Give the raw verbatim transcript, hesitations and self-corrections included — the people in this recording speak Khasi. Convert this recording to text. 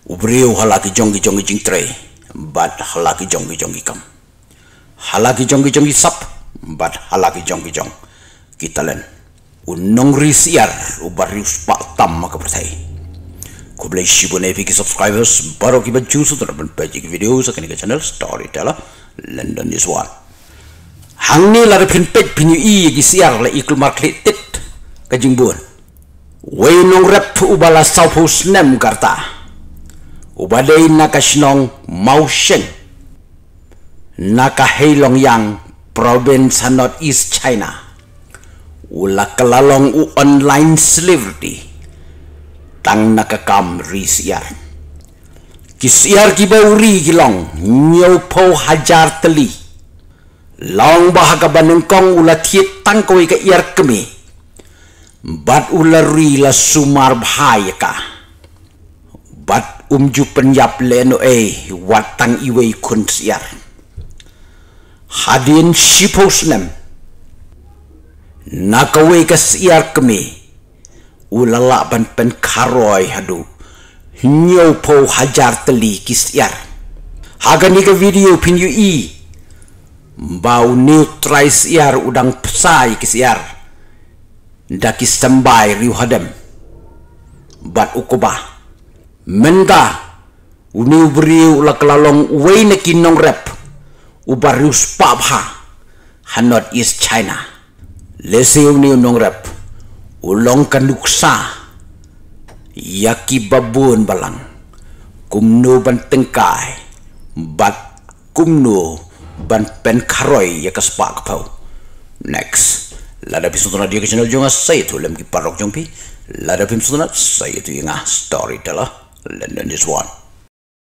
U briew ha la ki jong ki jong ki jingtrei bad ha la ki jong ki jong ki kam, ha la ki jong ki jong ki sap bad ha la ki jong ki jong ki talent. U nongri syiar uba riewspah tam ha ka pyrthei. Khublei shibun ïa phi ki subscribers baroh kiba ju sngewtynnat ban peit ïa ki video ha kane ka channel Storyteller London News One. Hangne lada phin peit phin ïohi ïa ki syiar la i kulmar khlieh tit ka jingbun. Wei nongrep uba la sawphew snem ka rta, uba dei na ka shnong Mawsheng, na ka Heilongjiang Province ha North East China, u la kylla long u online celebrity tang na ka kam ri syiar. Ki syiar kiba u ri ki long hynñiewphew hajar tylli. Long ba ha kaba nyngkong u la thied tang kawei ka syiar kmie bad u la ri la sumar bha ïa ka. Bad um ju pynïap lehnohei wat tang iwei khun syiar. Hadien shiphew snem, na kawei ka syiar kmie u la lah ban pynkharoi haduh hynñiewphew hajar tylli ki syiar. Ha kane ka video phin ïohi ba une u trai syiar u dang pynshai ki syiar da ki symbai riewhadem bad u kba. Mynta une u briew u la kylla long uwei na ki nongrep uba riewspah bha ha North East China. Lehse une u nongrep u long ka nuksa ïa kiba bun balang kumno ban tyngkai bad kumno ban pynkharoi ïa ka spah ka phew. Next, lada phi sngewtynnat ïa ka channel jong nga sa ïathuh lem ki paralok jong phi. Lada phim sngewtynnat sa ïathuh ïa nga. Storyteller London News One.